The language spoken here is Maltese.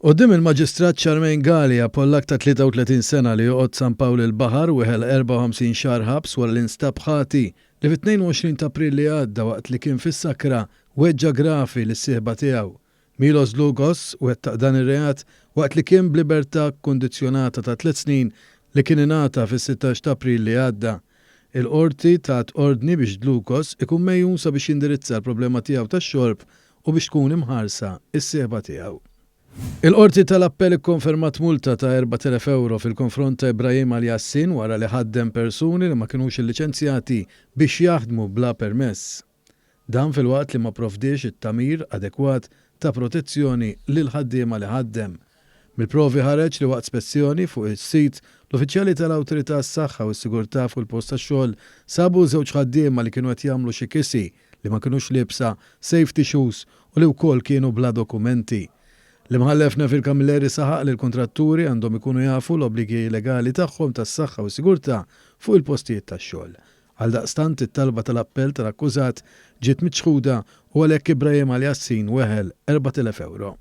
Quddiem il-Maġistrat Charmaine Galea, Pollakk ta' 33 sena li joqgħod San Pawl il-Baħar weħel 54 xahar ħabs wara li nstab ħati li fit-22 ta' April li għadda waqt li kien fis-sakra weġġa' gravi lis-sieħba tiegħu. Milos Dlugos wettaq dan ir-reat waqt li kien b'libertà kkundizzjonata ta' tliet snin li kien ingħata fis-16 ta' April li għadda. Il-Qorti tat ordni biex Dlugos ikun megħjun sabiex jindirizza l-problema tiegħu tax-xorb u biex tkun imħarsa s-sieħba tiegħu. Il-Qorti tal-Appell ikkonfermat multa ta' 4,000 ewro fil-konfront ta' Ibrahim Al-Yassin wara li ħaddem persuni li ma kinux illiċenzjati biex jaħdmu bla permess. Dan filwaqt li ma pprovdiex it-tagħmir adekwat ta' protezzjoni lill-ħaddiema li ħaddem. Mill-provi ħareġ li waqt spezzjoni fuq is-sit, l-uffiċjali tal-Awtorità għas-Saħħa u s-Sigurtà fuq il-Post tax-Xogħol sabu żewġ ħaddiema li kienu qed jagħmlu xi kisi li ma kinux liebsa safety shoes u li wkoll kienu bla dokumenti. L-Imħallef Neville Camilleri saħaq li l-kuntratturi għandhom ikunu jafu l-obbligi legali tagħhom tas-saħħa u s-sigurtà fuq il-postijiet tax-xogħol. Għaldaqstant it-talba tal-appell tal-akkużat ġiet miċħuda u għalhekk Ibrahim Al-Yassin weħel 4,000 ewro.